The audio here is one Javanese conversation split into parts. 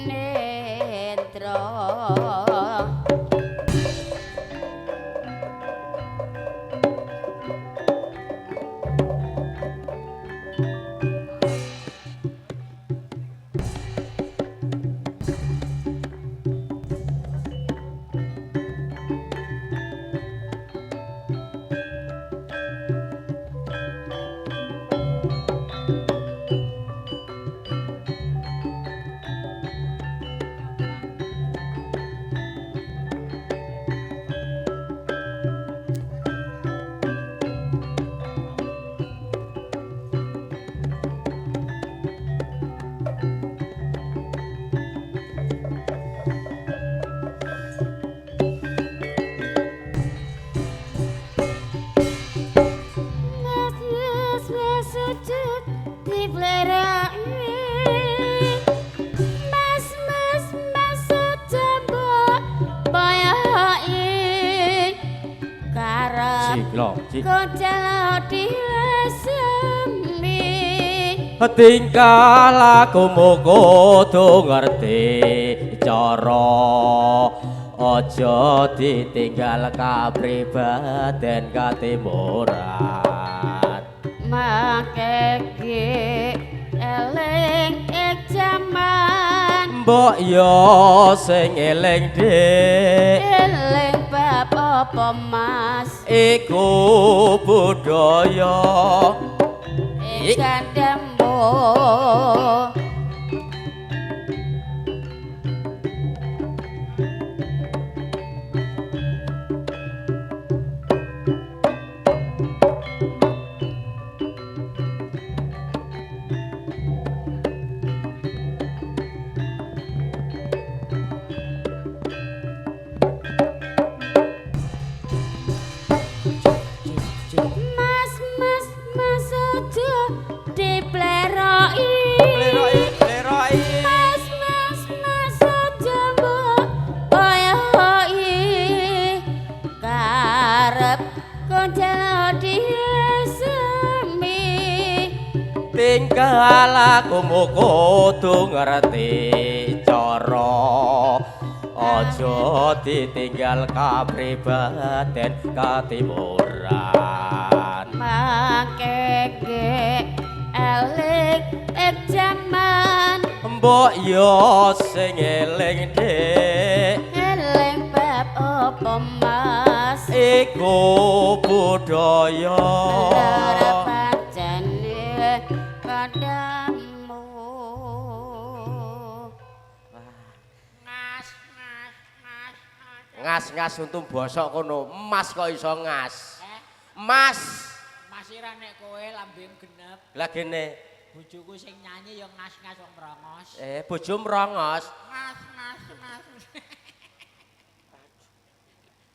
nendra. Mas mas mas sujud dipleraki. Mas mas mas aja mbok bayaki. Karep Siklo, cik. kocelo dilesemi. Tingkah lakumu kudu ngerti cara, aja ditinggal kapribaden katimuran. Mangke eling ing jaman. Mbok yo sing eling dik. Eling bab apa Mas? Iku budaya Ing gandamu. Mas mas mas aja dipleroki. Pleroi, pleroi. Mas mas mas aja mbok boyoki. Karep konjelo diesemi. Tingkah lakumu kudu ngerti cara, aja ditinggal kapribaden katimuran. Mangke eling ing jaman. Mbok yo sing eling dik. Eling bab apa Mas? Iku budaya. Lara pancene padamu. Ngas ngas ngas ngas. Ngas-ngas untung bosok kono. Mas kok iso ngas? Eh, Mas. Mas ira nek kowe lambem genep, Lah gene, bojoku sing nyanyi ya ngas-ngas wong mrongos. Bojo mrongos. Ngas ngas ngas.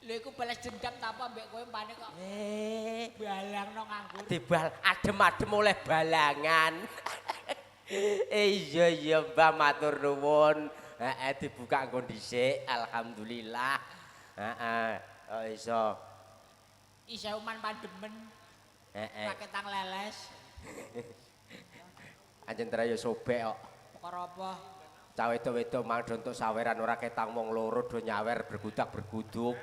Lha iku balas dendam ta apa mbek kowe mpane kok balangno nganggur. Dibal adem-adem oleh balangan. Iya iya Mbah matur nuwun. Heeh dibuka nggon dhisik alhamdulillah. Heeh, kok iso. Isih uman pandemen, Heeh. raketang leles. Anjen ya sobek kok. Perkara apa? Cah wedok-wedok mang do entuk saweran ora ketang wong loro do nyawer bergudak berguduk.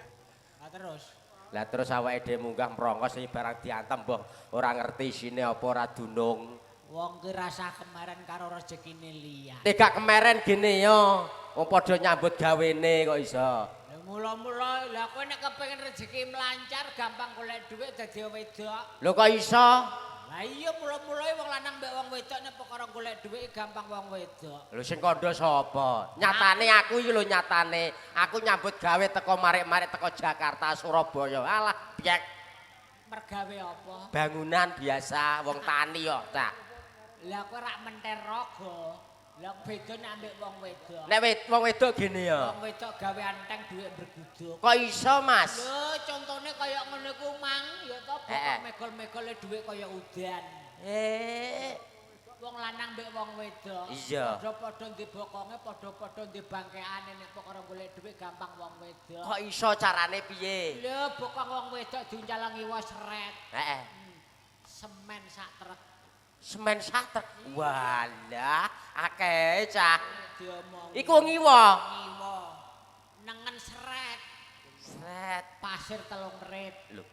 Lah terus Lah terus awake dhewe munggah mrongos iki barang diantem mbah ora ngerti isine apa ora dunung. wong ki rasa kemaren karo rezekine liya. Tegak kemeren gene yo. Wong padha nyambut gawene kok iso. Lah mula-mula lah kowe nek kepengin rezeki melancar gampang golek dhuwit dadi wedok. Lho kok iso? Lah iya mula-mula wong lanang mbek wong wedok nek perkara golek dhuwit gampang wong wedok. Lho sing kandha sapa? Nyatane aku iki lho nyatane. Aku nyambut gawe teko marek-marek teko Jakarta, Surabaya. Alah, byek Mergawe apa? bangunan biasa wong tani kok, Cak. Lah kowe rak menter raga. Lah beda nek ambek wong wedok. Nek wong wedok gene ya. Wong wedok gawe anteng dhuwit berguduk. Kok iso, Mas? Lho contone kaya ngono iku mang ya to Eh, eh. bokong megol-megole dhuwit kaya udan. Eh, Wong lanang mbek wong wedok. Iya. Padha-padha ndek bokonge, padha-padha ndek bangkeane nek perkara golek dhuwit gampang wong wedok. Kok iso carane piye? Lho bokong wong wedok diuncal ngiwa seret. Heeh. Semen sak trek. Semen sak trek. Walah, Akeh cah. Diomongi. Iku ngiwa. Ngiwa. Nengen seret. Sret. Pasir telung rit. Lho,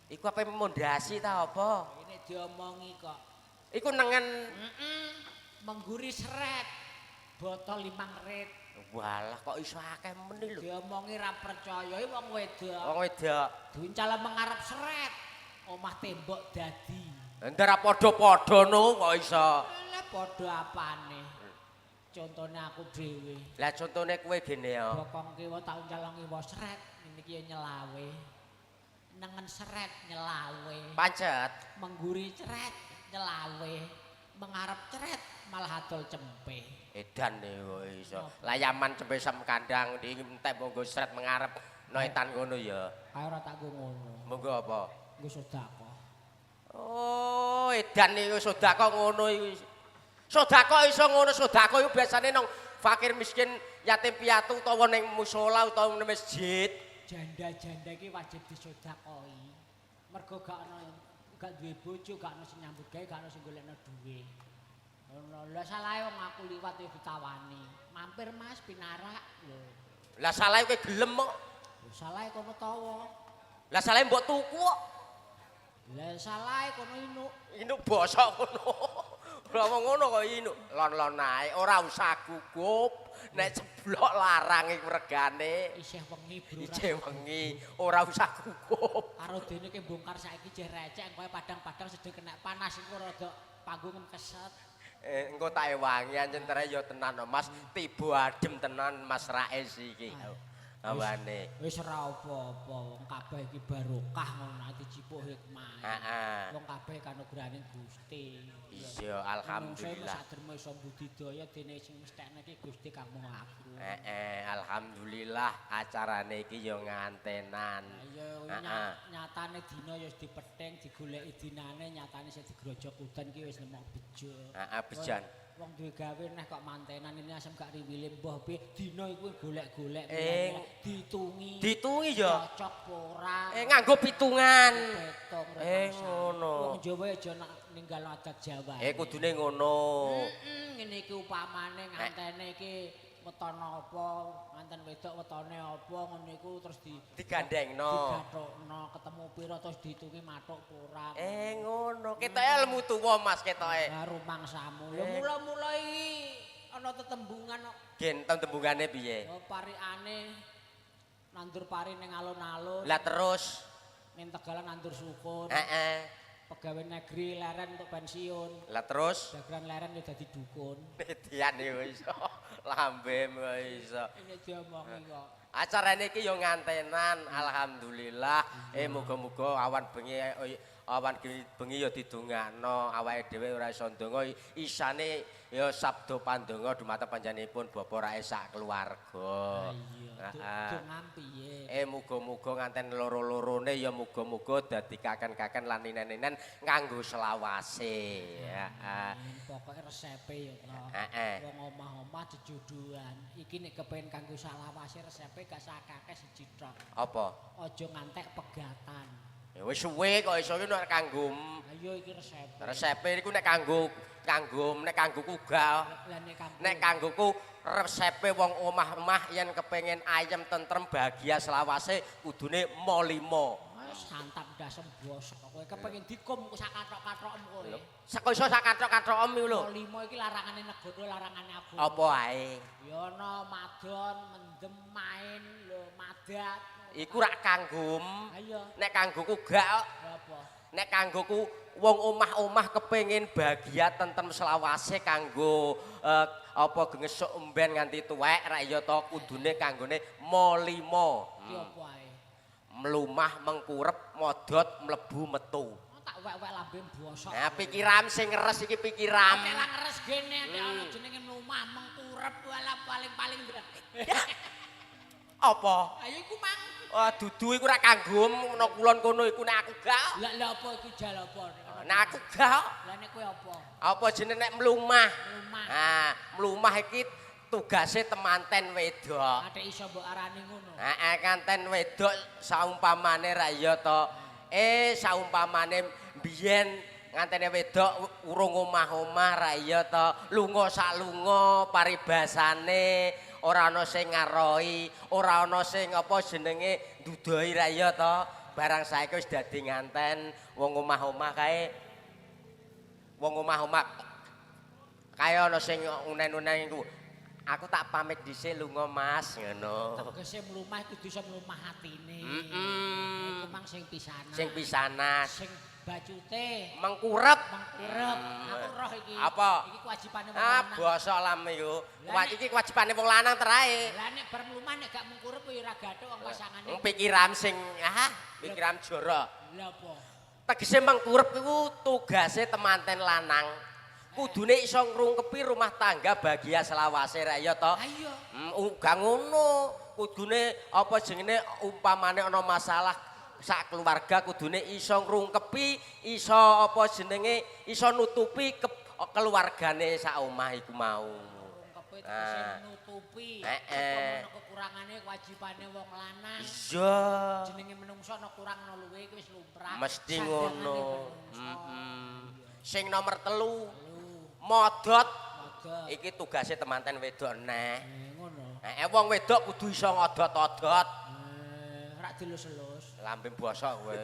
iku apa mondasi ta apa? Ini diomongi kok. Iku nengen. Heeh. Mengguri seret. Botol 5 rit. Walah kok iso akeh meni lho. Diomongi ra percaya iki wong wedok. Wong wedok. Diuncal mengarep seret. Omah tembok dadi. Ndara padha-padha no kok iso. Lah padha apane? Contone aku dhewe. Lah contone kowe gene ya. Bokong kiwa tak uncal ngiwa seret, ngene iki ya nyelawe. Nengen seret nyelawe. Pancet. Mengguri ceret nyelawe. Mengarep ceret malah adol cempe. Edan kok iso. Layaman cempe sam kandang di entek monggo sret mengarep no etan ngono ya. Kae ora tak nggo ngono. Monggo apa? Nggo sedekah. Oh, edan iku sedekah ngono iku. Sedekah iso ngono, sedekah iku biasane nang fakir miskin, yatim piatu utawa ning musala utawa ning masjid. Janda-janda iki wajib disedekahi. Mergo gak ana gak duwe bojo, gak ana sing nyambut gawe, gak ana sing golekno duwe. Ngono. Lah salahe wong aku liwat ya ditawani. Mampir Mas pinarak lho. Lah salahe kowe gelem kok. Lho salahe kono tawa. Lah salahe mbok tuku kok. Lah salahe kono inuk. Inuk bosok ngono. Lah wong ngono kok inuk. Lon-lon ae ora usah gugup. Nek ceblok larang iku regane. Isih wengi bro. Isih wengi ora usah gugup. Karo dene ki bongkar saiki jeh recek engko padang-padang sedeng kena panas iku rada panggung keset. Engko tak ewangi ancen tere ya tenan Mas, tiba adem tenan Mas Rais iki. Awane. Wis ora apa-apa, wong kabeh iki barokah ngono nek dicipuk hikmah. Heeh. Wong kabeh kanugrahane Gusti. Iya, alhamdulillah. Saderma iso budidaya dene sing mesthekne iki Gusti kang mung aku. Heeh, alhamdulillah acarane iki ya ngantenan. Iya, nyatane dina ya wis dipething, digoleki dinane, nyatane sing digrojok udan iki wis lemok bejo. Heeh, bejan. Wong duwe gawe neh kok mantenan ini asem gak riwile mbah piye dina iku golek-golek diitungi. Diitungi ya? Cocok apa ora? Nganggo pitungan. Petung. Ngono. Wong Jawa aja nak ninggal adat Jawa. Kudune ngono. Ngene iki upamane ngantene iki weton apa, nganten wedok wetone apa ngono iku terus digandengno. Digathukno ketemu pira terus diitungi mathuk apa ora. Ngono. Ketoke ilmu tuwa Mas ketoke. Lah rumangsamu. Lho mula-mula iki ana tetembungan kok. Gen tetembungane piye? Oh, parikane nandur pari ning alun-alun. Lah terus ning Tegalan nandur sukun. Heeh. Pegawai negeri leren untuk pensiun. Lah terus dagelan leren ya dadi dukun. Median ya iso. Lambe iso. Ini diomongi kok. Acarane iki ya ngantenan, alhamdulillah. Muga-muga awan bengi awan bengi ya didongakno, awake dhewe ora iso ndonga, isane ya sabda pandonga dumateng panjenenganipun Bapak Rais sak keluarga. Iya, dongan piye? Muga-muga nganten loro-lorone ya muga-muga dadi kaken-kaken lan ninen-ninen nganggo selawase. Heeh. Pokoke resepe ya to. Heeh. Wong omah-omah jejodohan. Iki nek kepengin kanggo salawase resepe gak sakake siji tok. Apa? Aja ngantek pegatan. Ya wis suwe kok iso iki nek kanggo. Ayo iki resepe. Resepe iku nek kanggo kanggo nek kanggoku gak. Lah nek kanggo. Nek kanggoku resepe wong omah-omah yen kepengin ayem tentrem bahagia selawase kudune mo limo. Santap ndasem bosok kowe kepengin dikum sak kathok-kathokem kowe. Saka iso sak kathok-kathokem iku lho. Mo limo iki larangane negara, larangane agama. Apa ae? Ya ana madon, mendem, main, lho madat. Iku rak kanggum. Ayo. Nek kanggoku gak kok. Apa? Nek kanggoku wong omah-omah kepengin bahagia tentrem selawase kanggo apa gengesuk emben nganti tuwek rak ya to kudune kanggone mo limo. Ki apa ae? Mlumah mengkurep modot mlebu metu. Oh, tak wek-wek lambe bosok. Nah pikiran sing ngeres iki pikiran. Nek lah ngeres gene nek ana jenenge mlumah mengkurep walah paling-paling. Apa? Ayo iku mang. Wah dudu iku ora kanggo ana kulon kono iku nek aku gak. Lah lha apa iku jal apa? Nek aku gak. Lah nek kowe apa? Apa jenenge nek mlumah? Mlumah. Nah, mlumah iki tugase temanten wedok. Ate iso mbok arani ngono. Heeh, kanten wedok saumpamane ra iya to. Saumpamane biyen Ngantene wedok urung omah-omah ra iya to, lunga sak lunga paribasane ora ana sing ngaroi, ora ana sing apa jenenge ndudoi ra iya to. Barang saiki wis dadi nganten wong omah-omah kae, wong omah-omah kae ana sing unen-unen iku. Aku tak pamit dhisik lunga Mas, ngono. Tegese mlumah kudu iso mlumah atine. Iku mang sing pisanan. Sing pisanan. Sing bacute mengkurep. Mengkurep. Aku roh iki. Apa? Iki kewajibane wong Ah, lanang. basa lam iku. Lah, Iki kewajibane wong lanang terae. Lah nek bar mlumah nek gak mengkurep ya ora gathuk wong pasangane. Wong pikiran sing ah, pikiran joro. Lah apa? Tegese mengkurep iku tugase temanten lanang. Kudune iso ngrungkepi rumah tangga bahagia selawase rek ya to. Ha iya. Uga ngono. Kudune apa jenenge umpamane ana masalah sak keluarga kudune iso ngrungkepi, iso apa jenenge iso nutupi keluargane sak omah iku mau. Rungkepe tegese nutupi. Heeh. Apa kekurangane kewajibane wong lanang. Iya. Jenenge menungso ana kurang ana luwe iki wis lumrah. Mesti Sandangane ngono. menungso. Sing nomor 3, modot. Modot. Iki tugase temanten wedok neh. Ngono. Wong wedok kudu iso ngodot-odot. Rak dilus-elus. Lambe bosok kowe.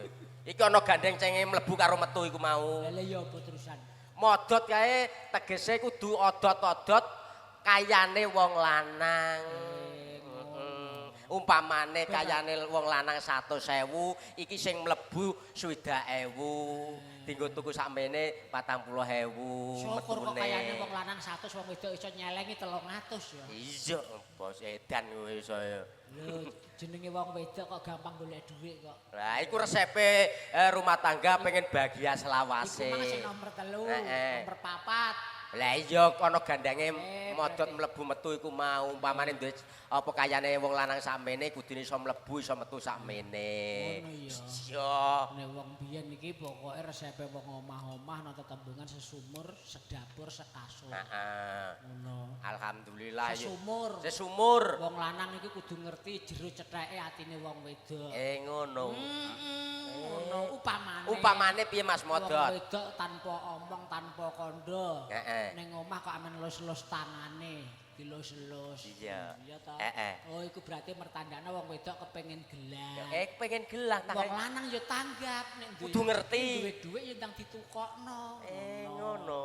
Iki ana gandeng cenge mlebu karo metu iku mau. Lha ya apa terusan? Modot kae tegese kudu odot-odot kayane wong lanang. Umpamane kayane wong lanang 100.000, iki sing mlebu 60.000. Dinggo tuku sakmene 40.000 Syukur kok metune. kayane wong lanang 100, wong wedok iso nyelengi 300 ya. Iya, bos edan kowe iso ya. Lho, jenenge wong wedok kok gampang golek dhuwit kok. Lah iku resepe rumah tangga pengen bahagia selawase. Iku mang sing nomor 3, nomor 4. Lah iya ana gandange modot mlebu metu iku mau umpamane duwe apa kayane wong lanang sakmene kudune iso mlebu iso metu sakmene. Ngono ya. Iya. Nek wong biyen iki pokoke resepe wong omah-omah ana tetembungan sesumur, sedapur, sekasur. Heeh. Ngono. Alhamdulillah ya. Sesumur. Sesumur. Wong lanang iki kudu ngerti jero cetheke atine wong wedok. Ngono. Ngono upamane. Upamane piye Mas Wong Modot? wedok tanpa omong, tanpa kandha. Ning omah kok amen lus-lus tangane, dilus-lus. Iya. Iya ta? Heeh. Oh, iku berarti mertandakno wong wedok kepengin gelang. Pengen gelang Wong tangan. lanang ya tanggap nek duwe Kudu ngerti. Duwe dhuwit ya ndang ditukokno. Ngono.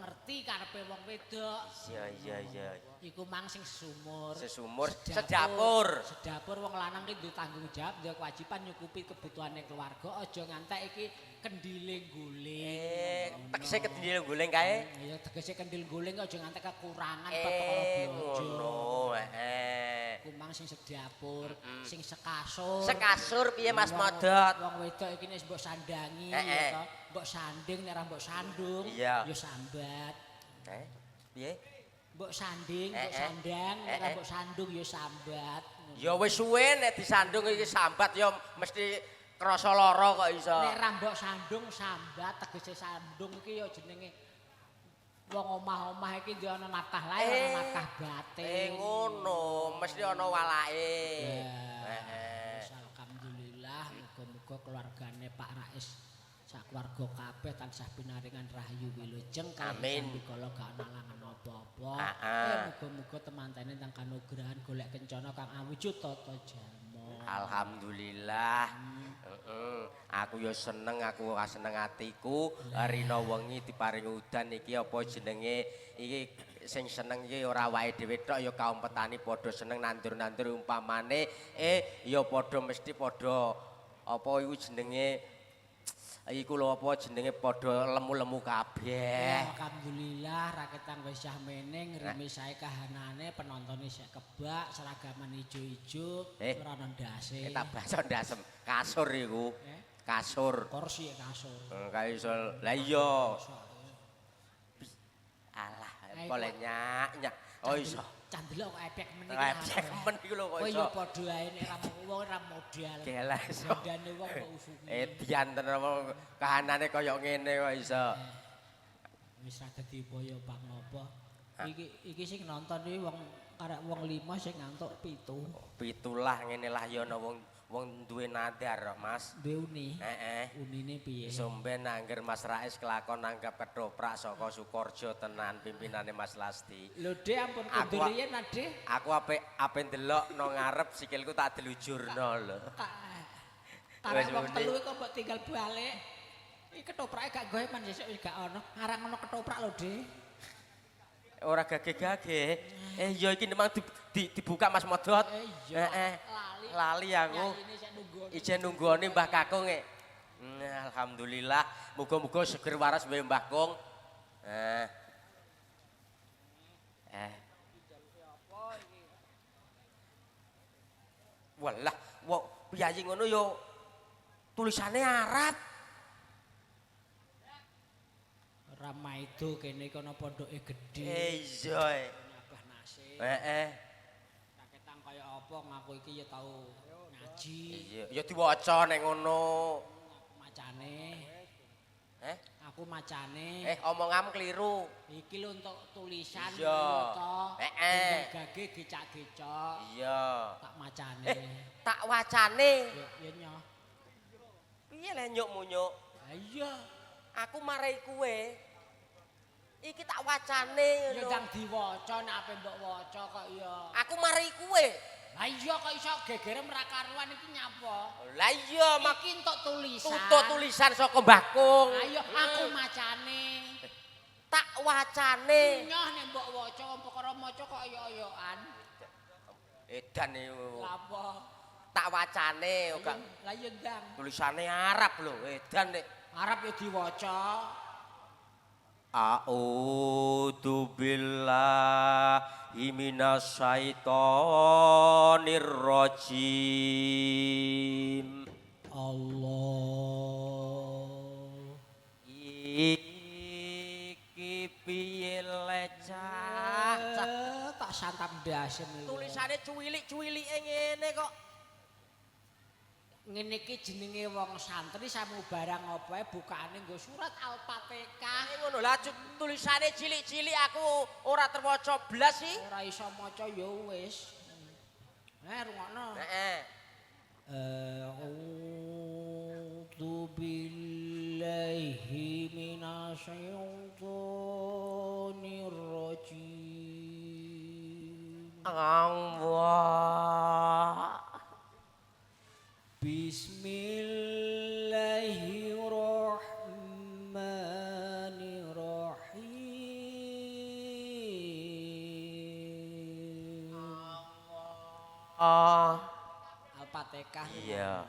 Ngerti karepe wong wedok. Iya iya iya. Iku mang sing sesumur. Sesumur, sedapur. Sedapur wong lanang ki duwe tanggung jawab, duwe kewajiban nyukupi kebutuhane keluarga. Aja ngantek iki kendile guling. Tegese kendile guling kae? Iya, tegese kendil guling aja ngantek kekurangan bab perkara blojo. Ngono, heeh. Iku mang sing sedapur, sing sekasur. Sekasur piye Mas Modot? Wong wedok iki nek mbok sandangi ya to, mbok sanding nek ora mbok sandung ya sambat. Piye? Mbok sanding, mbok sandang, nek ora mbok sandung ya sambat. Ya wis suwe nek disandung iki sambat ya mesti krasa lara kok iso. Nek ra mbok sandung sambat, tegese sandung iki ya jenenge wong omah-omah iki duwe ana nafkah lahir, ana nafkah batin. Ngono, mesti ana walake. Ya, wis alhamdulillah, muga-muga keluargane Pak Rais sak keluarga kabeh tansah pinaringan rahayu wilujeng Amin. kala gak ana alangan apa-apa. Muga-muga temantene tentang kanugrahan golek kencana kang awujud tata jalma. Alhamdulillah. Heeh. Aku ya seneng, aku seneng atiku rina wengi diparingi udan iki apa jenenge iki sing seneng iki ora awake dhewe tok ya kaum petani padha seneng nandur-nandur umpamane ya padha mesti padha apa iku jenenge iku lho apa jenenge padha lemu-lemu kabeh. Alhamdulillah raketang wis yahmene ngrimi sae kahanane penontone sik kebak seragaman ijo-ijo ora ana ndase. Tak baca ndasem kasur iku. Kasur. Kursi kasur. Kae iso. Lah iya. Alah, boleh nyak-nyak. Oh iso. Candelok kok epek men iki. Epek men iku lho kok Kowe iso. ya padha ae nek ra wong ora modal. Gelah iso. Dandane wong kok usuki. Edian tenan kahanane kaya ngene kok iso. Wis ra dadi upaya pangopo. Iki iki sing nonton iki wong karek wong 5 sing ngantuk 7. Pitulah ngene lah ya ana wong Wong duwe nadar kok, Mas. Duwe uni. Heeh. Unine piye? Somben angger Mas Rais kelakon nanggap ketoprak saka Sukorejo tenan pimpinane Mas Lasti. Lho Dik ampun kundur riyen Dik. Aku ape ndelok nang ngarep sikilku tak delujurno lho. Karek wong telu kok mbok tinggal balik. Iki ketoprake gak goe man sesuk wis gak ono. Arang ono ketoprak lho, Dik. Ora gage-gage. Ya iki memang dibuka Mas Modot. Iya. Heeh. Lali. Lali aku. Ijen nunggone Mbah Kakung e. Alhamdulillah, muga-muga seger waras wae Mbah Kung. Walah, wong piyayi ngono yo tulisane Arab. Ora maido kene kono pondoke gedhe. Iya. Abah Nasir. Heeh. Kaketang kaya apa ngaku iki ya tau ngaji. Iya, ya diwaca nek ngono. Aku macane. Aku macane. Omongam keliru. Iki lho untuk tulisan Iya. to. Heeh. Gage gecak-gecok. Iya. Tak macane. Tak wacane. Ya nyoh. Piye le nyuk munyuk? Lah iya. Aku marai kuwe. Iki tak wacane Ya ngono. ndang diwaca nek ape mbok waca kok ya. Aku marai kuwe. Lah iya kok iso gegere mrakaruan iki nyapa? Lah iya mak Iki entuk tulisan. tutuk tulisan saka Mbah Kung. Lah iya aku macane. Tak wacane. Nyoh nek mbok waca wong perkara maca kok oyok-oyokan. Edan iku. Lah apa? Tak wacane kok. Lah iya ndang. Tulisane Arab lho, edan nek. Arab ya diwaca. A'udzu billahi minasyaitonir rajim. Allah. Iki piye le cah? Tak santap ndasem iki. Tulisane cuwilik-cuwilike ngene kok. Ngene iki jenenge wong santri samu barang apa ae bukaane nggo surat Al-Fatihah. Ngono lah tulisane cilik-cilik aku ora terwaca blas sih. Ora iso maca ya wis. Rungokno. Heeh. A'udzu billahi minasyaitonir rajim. Allah. Bismillahirrahmanirrahim. Allah. Al-Fatihah. Iya.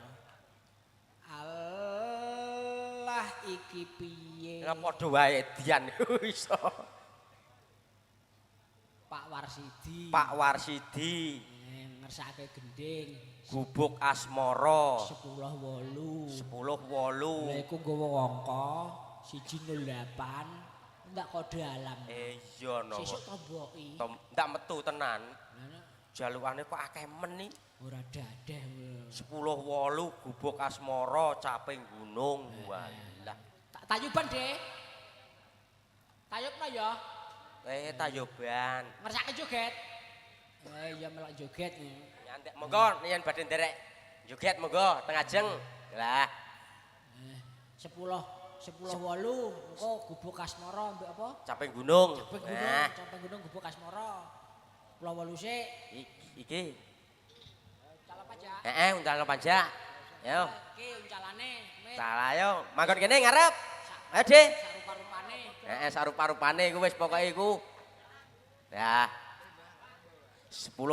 Allah iki piye? Lah padha wae dian iso. Pak Warsidi. Pak Warsidi. Ngersake gending. Gubuk Asmara. 10.8. 10.8. Lha iku nggawa angka 108 ndak kode alam. Iya no. Sesuk tomboki. Ndak metu tenan. Lah Jalukane kok akeh men iki. Ora dadeh. 10.8 Gubuk Asmara Caping Gunung. Walah. Tak tayuban, Dik. Tayubno ya. Tayuban. Ngersake joget. Ya melok joget. Nyantek monggo yen badhe nderek joget monggo teng ajeng. Lah. 10.8 engko Gubuk Asmara mbek apa? Caping Gunung. Caping Gunung, Caping Gunung Gubuk Asmara. 10.8 sik. Iki. Uncalan pajak. Heeh, uncalan pajak. Yo. Iki uncalane. Salah yo, manggon kene ngarep. Ayo, Dik. Sarupa-rupane. Heeh, sarupa-rupane iku wis pokoke iku. Lah. 10.8.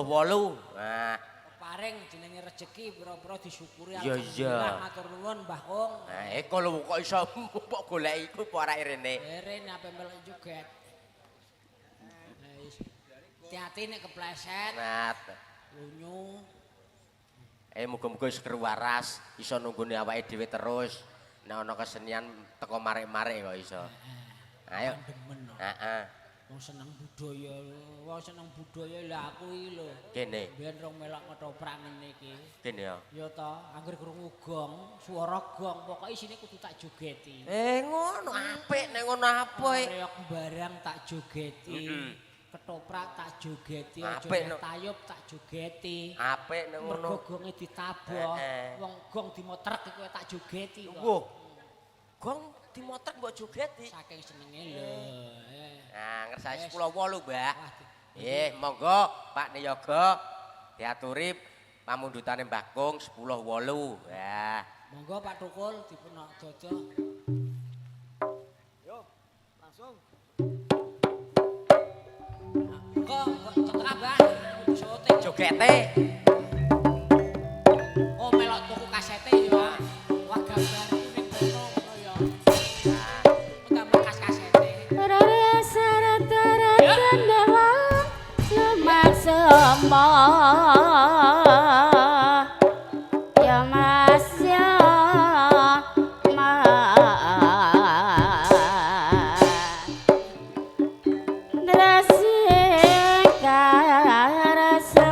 Nah. Paring jenenge rejeki pira-pira disyukuri. Iya, iya. Alhamdulillah matur nuwun Mbah Kung. Nah, eko lho kok iso mbok goleki iku apa arek rene. Rene ape melok joget. Nah, wis. Hati-hati nek kepleset. Nah. Lunyu. Muga-muga wis waras, iso nunggone awake dhewe terus. Nek ana kesenian teko marek-marek kok iso. Ayo. Demen. Heeh. Wong seneng budaya, wong seneng budaya lha aku iki lho. Kene. Biyen rong melok ketoprak ngene iki. Kene ya. Ya ta, anggere krungu gong, swara gong, pokoke isine kudu tak jogeti. Ngono apik nek ngono apik. Reok barang tak jogeti. Ketoprak tak jogeti, aja Apik, no. tayub tak jogeti. Apik nek ngono. Mergo gonge ditabuh, Heeh. wong gong dimotrek iku tak jogeti kok. Wah. Gong dimotrek mbok jogeti. Saking senenge lho. Nah, ngersake Wes. 10.8, Mbah. Wah, Nggih, monggo Pak Niyoga diaturi pamundhutane Mbah Kung 10.8. Ya. Monggo Pak Tukul dipun dodo. Yo, langsung. Kok tengah, Mbah. Kudu syuting. Jogete. Oh, melok tuku kasete ya. Wah, gambarku ning kono ngono ya. Tambah kas kasete. Ya Mas ya Mas Drasih karasa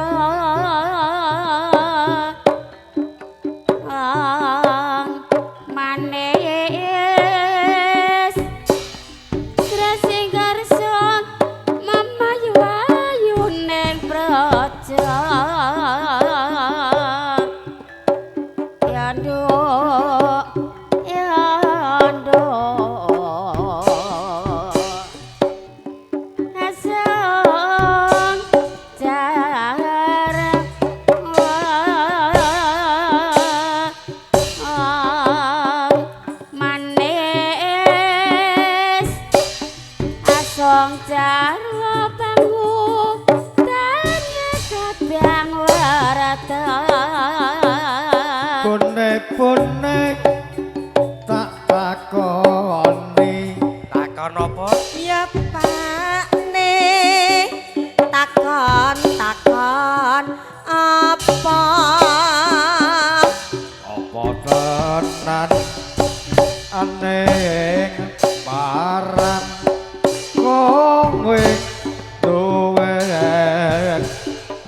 manis Drasih karsa mamayu ayu ning praja. Ya nduk, ya nduk. Asong jarang manis asong jarwa bangu tanya kadang warata. Bone-bone tak takoni. Takon apa? Ya Pak ne takon takon apa? Apa tenan aning parang kowe duwe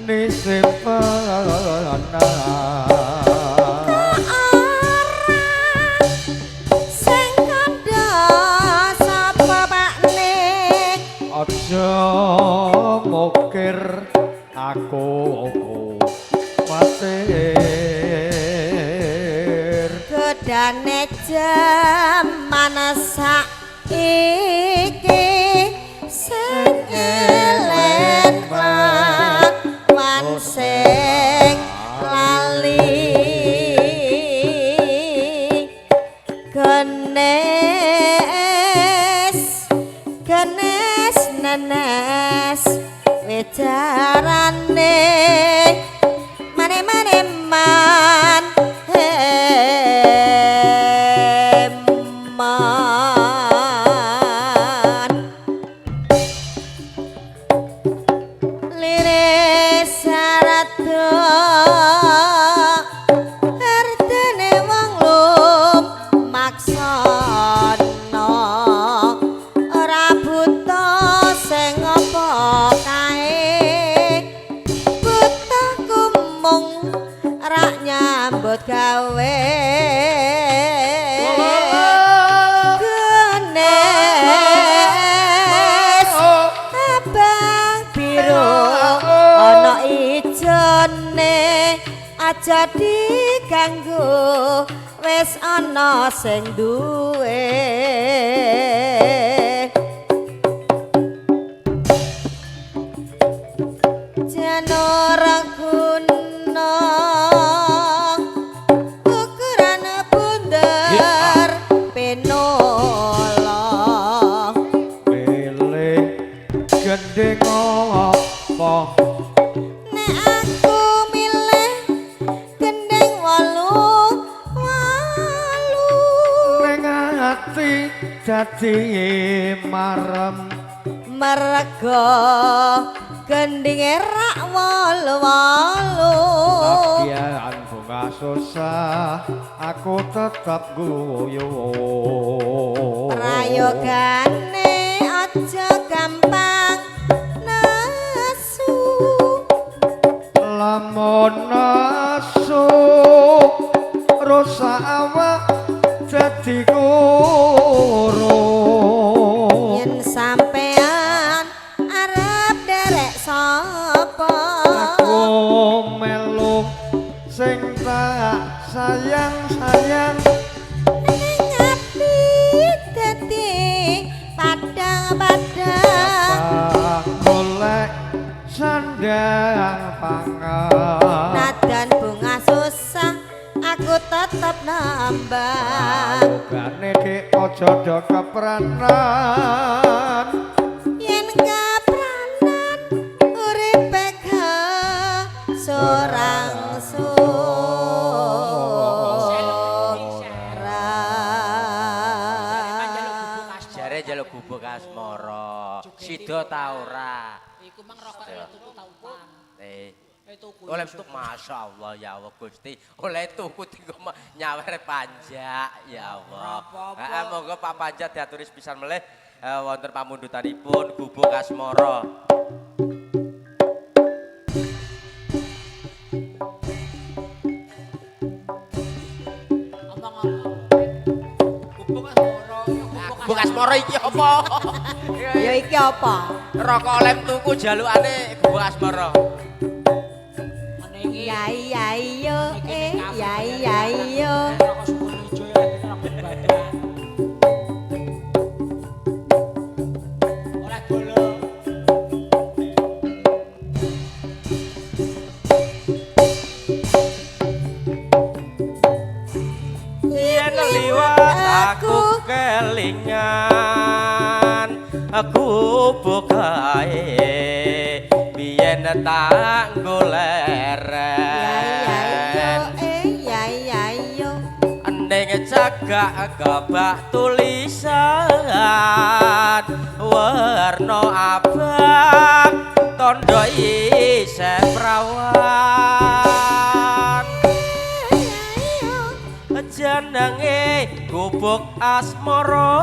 nisimpenan? Ora sing kandha sapa Pak ne? Aja mukir aku kuwatir. Godane jaman saiki sing elek lan sing lali. Genes genes nenes wicarane mane-mane man heman liris sarada ardene wong lum maksana ora buta sing apa kae buta kumung rak nyambut gawe. Genes abang biru ana ijone aja diganggu wis ana sing duwe. Janur guna ukuran bunder penola. Milih gendhing apa? Nek aku milih gendhing wolu wolu. Ning ati dadi marem. Mergo gendhinge rak wolu wolu. Nadyan bunga susah aku tetep guyu. Prayogane aja gampang nesu. Lamun nesu rusak awak dadi kuru. Yen sampean arep sing tak sayang-sayang. Ning ati dadi padang-padang. Golek sandang pangan. Nadan bunga susah aku tetep nambah. Rogane dik aja do kepranan. Yen kepranan uripe sorang sorang. Jare njaluk gubuk asmara. Sida ta ora? Iku mang rokok oleh tuku ta utang. Eh. Tuku. Oleh tuku masyaallah ya Allah Gusti. Oleh tuku dienggo nyawer panjak ya Allah. Heeh monggo Pak Panjak diaturi sepisan melih wonten pamundutanipun gubuk asmara. Omong apa? Gubuk asmara. Gubuk asmara iki apa? Ya iki apa? Rokok oleh tuku jalukane gubuk asmara. Ya ya yo eh ya ya yo. Rokok Sukorejo ya rokok badak. Oleh bolo. Yen liwat aku kelingan aku bukae biyen tak goleren. Ya ya yo eh ya ya yo. Ning cagak kebak tulisan werna abang tondo isih prawan. Jenenge gubuk asmara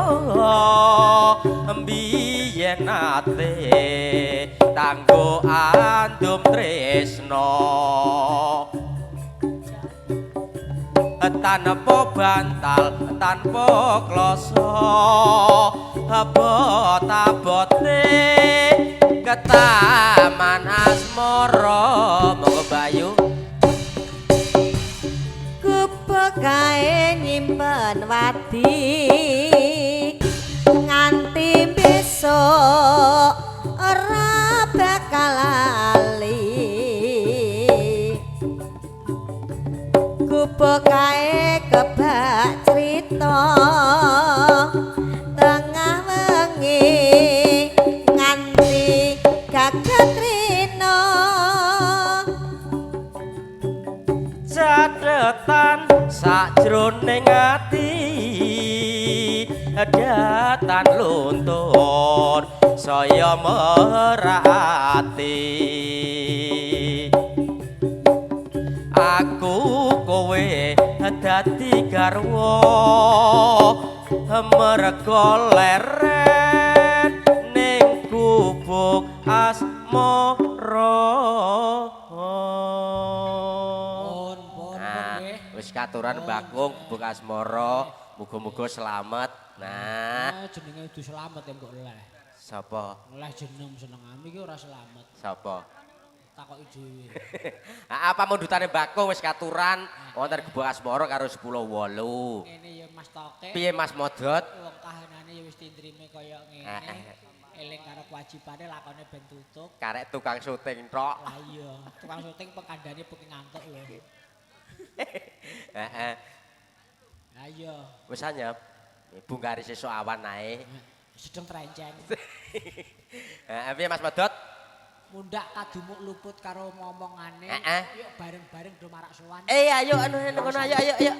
mbiyen nate tanggo andum tresno. Tanpa bantal tanpa kloso abot-abote ketaman asmara. Monggo Bayu. Gubuk kae nyimpen wadi nganti besok ora bakal lali. Gubuk kae kebak crita tengah wengi nganti gagat rina. Catetan sakjroning ati datan luntur saya merati. Aku kowe dadi garwa mergo leren ning gubuk asmara. Wis katuran Mbakung gubuk asmara, muga-muga selamat. Nah, jenenge kudu selamat ya mbok leh. Sapa? Leh jeneng senengane iki ora selamat. Sapa? Takoki dhewe. Apa mundutane Mbakung wis katuran wonten gubuk asmara karo 10.8. Ngene ya Mas Toke. Piye Mas Modot? Wong kahanane ya wis tindrime kaya ngene. Eling karo kewajibane lakone ben tutup. Karek tukang syuting tok. Lah iya, tukang syuting pengkandane pengen ngantuk lho. Heeh. Lah iya. Wis anyep. Bungkari sesuk awan ae. Sedeng trenceng. Heeh, piye Mas Modot? Mundak kadumuk luput karo momongane. Heeh. Yuk bareng-bareng do marak sowan. Eh ayo anu kono ayo ayo ayo.